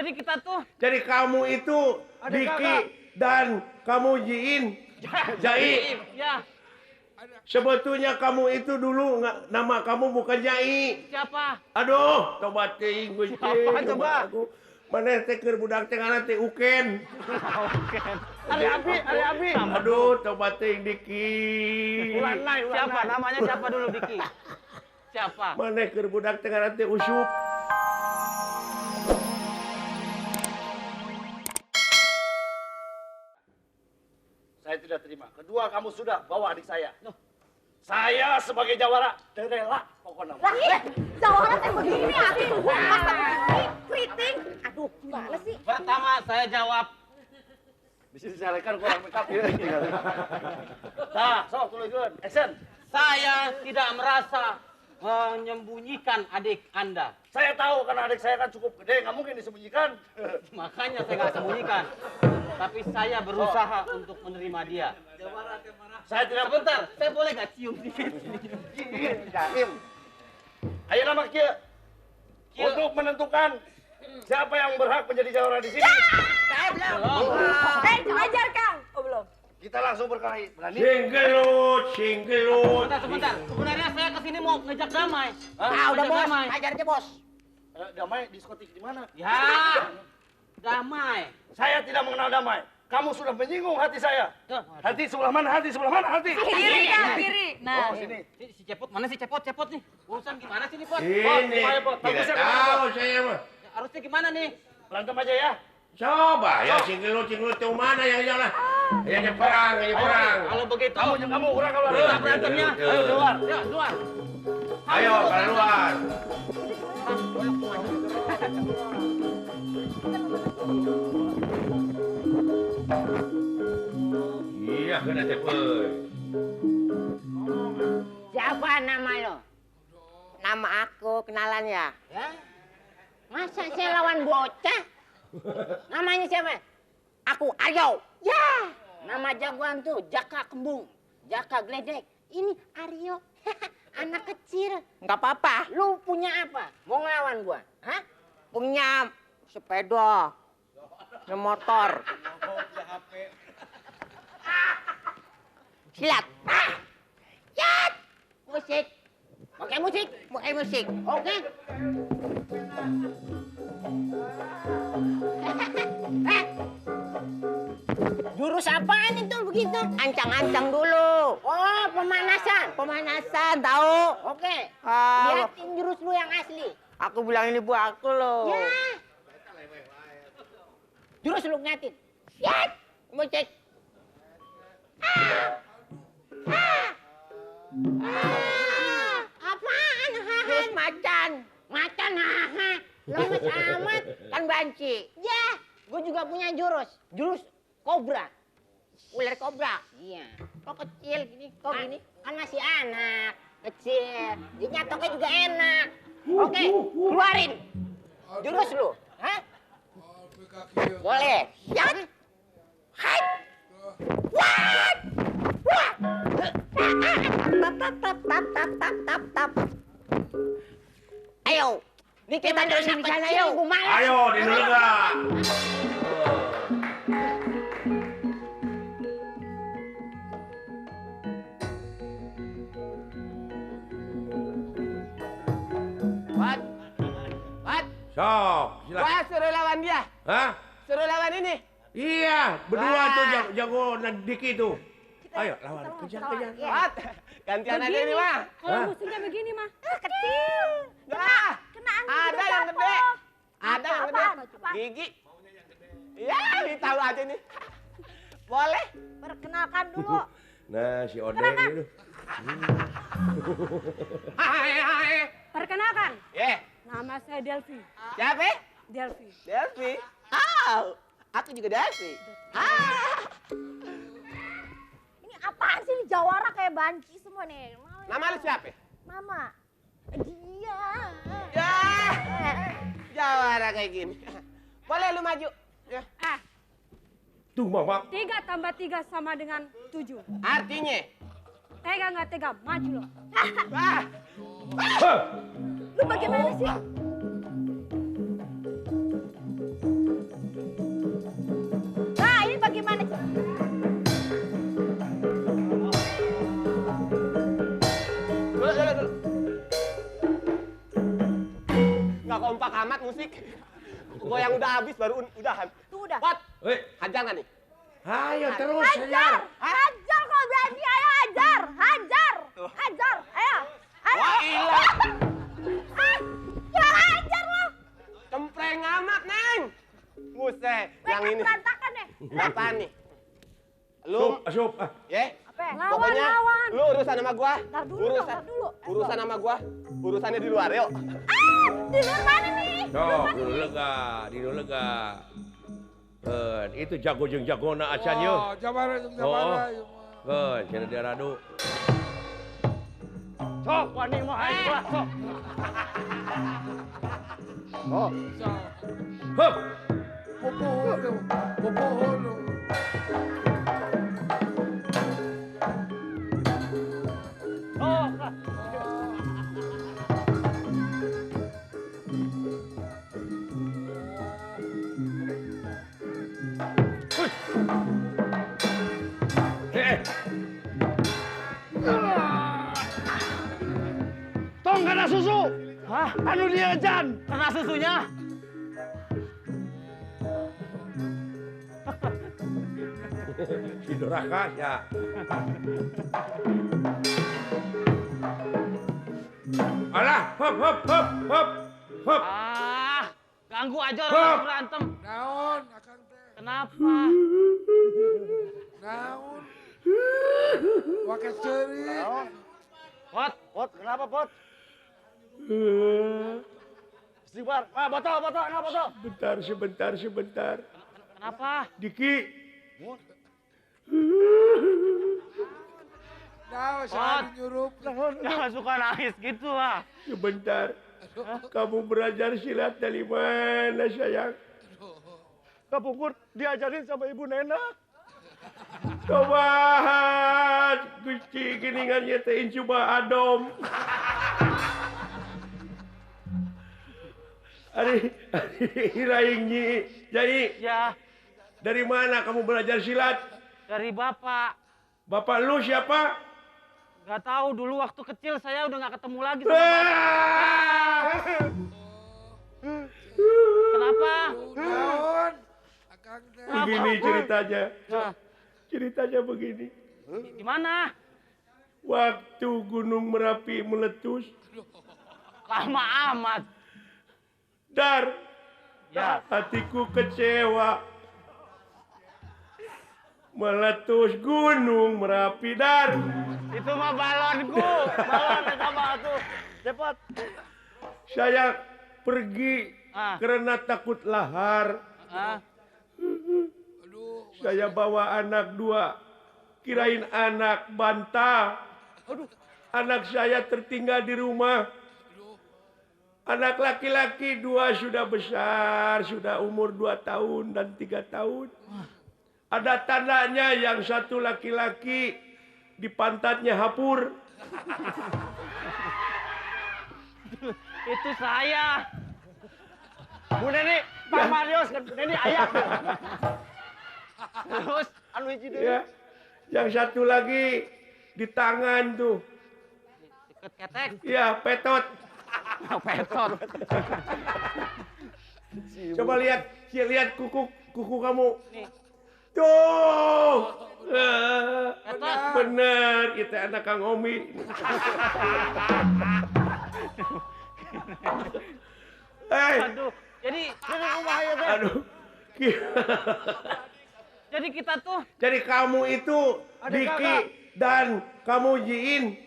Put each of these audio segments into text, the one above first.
Jadi kita tuh. Jadi kamu itu Diki dan kamu Jiin. Jai. Ya. Sebetulnya kamu itu dulu nama kamu bukan Jai. Siapa? Aduh, tobat teuing Gusti. Siapa coba? Maneh teh keur budak teh ngaran teh Uken. Uken. Ari Abi, Ari Abi. Aduh, tobat teuing Diki. Siapa namanya siapa dulu Diki? Siapa? Maneh keur budak teh ngaran teh Usup. Saya tidak terima. Kedua, kamu sudah bawa adik saya. Loh. Saya sebagai jawara terela pokoknya. Lah, jawara teh begini atuh. Masa begini keriting. Aduh, gimana sih? Pertama saya jawab. Bisa disarekan kurang make up. Nah, sok tuluykeun. Action. Saya tidak merasa menyembunyikan adik Anda. Saya tahu karena adik saya kan cukup gede, nggak mungkin disembunyikan. Makanya saya nggak sembunyikan. Tapi saya berusaha untuk menerima dia. Saya tidak. Sebentar, saya boleh nggak cium dikit? Jaim. Ayo nama Kia. Untuk menentukan siapa yang berhak menjadi jawara di sini. Saya belum. Ajar Kang. Oh belum. Kita langsung berkelahi. Berani? Singgelut, singgelut. Sebentar, sebentar. Sebenarnya saya kesini mau ngejak damai. Ah, udah bos, ajar aja bos. Damai diskotik di mana? Ya, damai. Saya tidak mengenal damai. Kamu sudah menyinggung hati saya. Hati sebelah mana? Hati sebelah mana? Hati. Kiri, Kang, kiri. Nah, oh, sini. Si Cepot mana sih Cepot? Cepot nih. Urusan gimana sih nih, Pot? Ini. Tidak tahu saya mah. Harusnya gimana nih? Berantem aja ya. Coba ya singgelut, singgelut tuh mana yang jalan? Yang perang, yang perang. Kalau begitu, kamu kurang keluar. Kita berantemnya. Ayo keluar. Ya, keluar. Ayo keluar. Iya, kena cepet. Siapa nama lo? Nama aku, kenalan ya? Ya. Masa saya lawan bocah? Namanya siapa? Aku Aryo. Ya. Nama jagoan tuh Jaka Kembung, Jaka Gledek. Ini Aryo, anak kecil. Nggak apa-apa. Lu punya apa? Mau ngelawan gua? Hah? Punya sepeda, punya motor. Silat. Yat. Musik. Pakai musik, pakai musik. Oke. Jurus apaan itu begitu? Ancang-ancang dulu. Oh, pemanasan. Pemanasan, tahu? Oke. Lihatin jurus lu yang asli. Aku bilang ini buat aku loh. Ya. Jurus lu ngatin. Yat. Musik. Ah. Ah. Ah. Apaan? Jurus macan. Macan, haha. Lemes amat, kan banci. Ya, gue juga punya jurus. Jurus kobra. Ular kobra. Iya. Kok kecil gini, kok gini? Kan masih anak, kecil. Jadi nyatoknya juga enak. Oke, keluarin. Jurus lu. Hah? Boleh. Yat. Hai. What? Wah. Tap tap tap tap tap tap tap tap. Ayo. Ini kita terusin di sana yuk. Ayo, di lega. Wat. Wat. Sok, silakan. Wah, suruh lawan dia. Hah? Suruh lawan ini. Iya, berdua tuh jago Diki tuh. Ayo lawan, kejar, kejar. Wat. Gantian aja ini mah. Kalau musuhnya begini mah. Kecil. Nah. Ada yang gede. Ada yang gede. Gigi. Ya, tahu aja nih. Boleh? Perkenalkan dulu. Nah, si Odeng itu. Perkenalkan. Yeah. Nama saya Delvi. Siapa? Delvi. Delvi. Oh, aku juga Delvi. Ah. Ini apaan sih ini jawara kayak banci semua nih. Nama lu siapa? Mama. Dia. Ya. Jawara kayak gini. Boleh lu maju. Ya. Ah. Tuh, Mama. 3 tambah 3 sama dengan 7. Artinya? Tega nggak tega, maju lo. Ah. Lu bagaimana sih? amat musik. Gua yang udah habis baru udahan. Tuh udah. Pot. Hajar nggak nih? Ayo terus hajar. Hajar kalau berani, ayo hajar. Hajar. Hajar, ayo. Ayo. Wah, ilah. Ah, kurang ajar lo. Cempreng amat, Neng. Buset, yang ini. Berantakan deh. Apaan nih? Lu asup. Ya. Lawan, pokoknya lawan. Lu urusan sama gua. Ntar dulu, ntar dulu. Urusan sama gua. Urusannya di luar, yuk. Ah, di luar mana nih? Sok, di lega, di lega. Itu jago jeung jagona acan yeuh. Oh, jabara jeung jabara. Oh. Cenah diaradu. Sok, wani mau aing gua, sok. Oh. Sok. Hup. Popohono, popohono. Oh. Tong kena susu. Hah? Anu dia jan. Kena susunya. Si doraka ya. Alah, hop hop hop hop hop. Ah, ganggu aja orang berantem. Naon, akang teh. Kenapa? Naon? Wake seuri. Pot, pot, kenapa pot? Istighfar. Ah, botol, botol, kenapa botol? Sebentar, sebentar, sebentar. Kenapa? Diki. Nah, saya nyurup. Jangan suka nangis gitu ah. Sebentar. Kamu belajar silat dari mana, sayang? Kapungkur diajarin sama Ibu Nena. Tobat, Gusti geningannya teh coba adom. Ari, ari, nyi, jadi. Ya. Dari mana kamu belajar silat? Dari bapak. Bapak lu siapa? Gak tahu, dulu waktu kecil saya udah gak ketemu lagi sama bapak. Kenapa? Begini ceritanya. Ceritanya begini. Gimana? Waktu Gunung Merapi meletus. Lama amat. Dar. Ya. Hatiku kecewa. Meletus Gunung Merapi, dar. Itu mah balonku. Balon sama tuh. Cepot. Saya pergi karena takut lahar. Saya bawa anak dua. Kirain anak bantah. Aduh. Anak saya tertinggal di rumah. Anak laki-laki dua sudah besar, sudah umur 2 tahun dan 3 tahun. Ada tandanya yang satu laki-laki di pantatnya hapur. Itu saya. Bu Neni, Pak Marios, Bu Neni ayah. Terus, anu hiji deui. Ya. Yang satu lagi di tangan tuh. Deket ketek. Iya, petot. Petot. Coba lihat, lihat kuku kuku kamu. Nih. Tuh, bener, itu anak Kang Omi. Hey. Aduh, jadi, aduh, jadi kita tuh. Jadi kamu itu Diki dan kamu Jiin,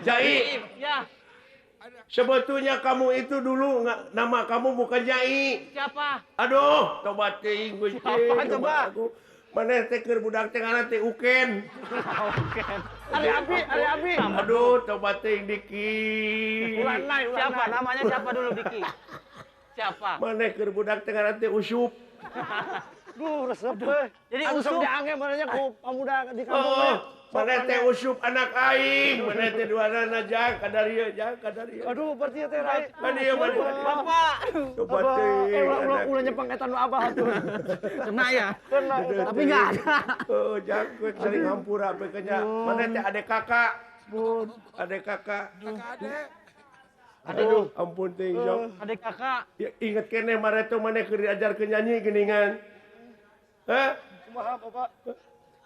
Jai. Ya. Sebetulnya kamu itu dulu nama kamu bukan Jai. Siapa? Aduh, tobat teuing Gusti. Siapa coba? Maneh teh keur budak teh ngaran teh Uken. Uken. Ari Abi, Ari Abi. Aduh, tobat teuing Diki. Siapa namanya siapa dulu Diki? Siapa? Maneh keur budak teh ngaran teh Usup. Duh, resep euy. Jadi Usup diange manehnya ku pemuda di kampung. Maneh teh Usup anak aing, maneh teh duanana jang kadarieu, jang kadarieu. Aduh, berarti teh rai. Kadieu maneh. Bapak. Tobat teuing. Ulah nyepeng eta nu abah atuh. Kena ya? Kena. Tapi enggak ada. Oh, jang sering hampura we nya. Maneh teh adek kakak. Bun, adek kakak. Kakak adek. Aduh, ampun ting sok. Adik kakak. Ya, inget keneh mareto maneh keur diajarkeun nyanyi geuningan. Hah? Kumaha Bapak?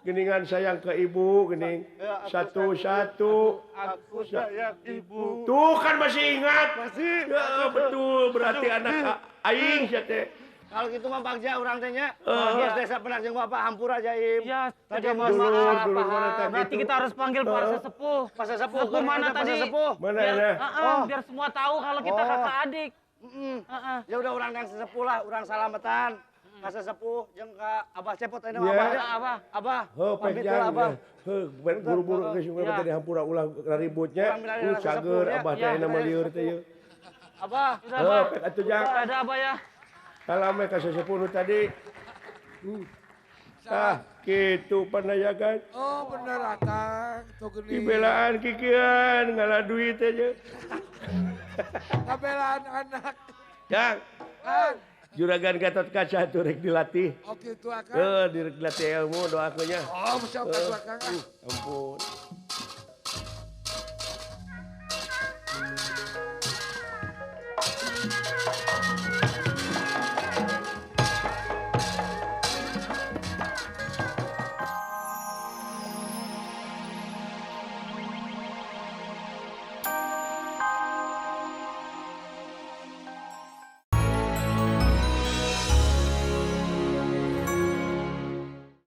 Geningan sayang ke ibu, gening. Satu-satu. Aku sayang ibu. Tuh kan masih ingat. Masih. Ya, betul, berarti anak aing sia teh. Kalau gitu mah bagja urang teh nya. Bos desa pernah jeung Bapak hampura aja Im. Ya, tadi dulur berarti kita harus panggil para sesepuh. Para sesepuh mana tadi? Mana ya? Biar semua tahu kalau kita kakak adik. Ya udah urang yang sesepuh lah, urang salamatan. Ka sesepuh jeung ka Abah Cepot ayeuna Abah. Abah. Abah. Heuh, pek jang. Heuh, buru-buru geus tadi hampura ulah ributnya. Cager Abah teh ayeuna mah lieur teh ieu. Abah. Heuh, pek atuh jang. Ada Abah ya. Salam ka sesepuh nu tadi. Ah, kitu panayagan. Oh, bener akang. Tuh geuning. Dibelaan kikian ngalah duit aja. Ngabelaan anak. Jang. Juragan Gatot Kaca tuh rek dilatih. Oh gitu akang. Heuh, direk dilatih ilmu doakeunnya. Oh, siap atuh akang. Ampun.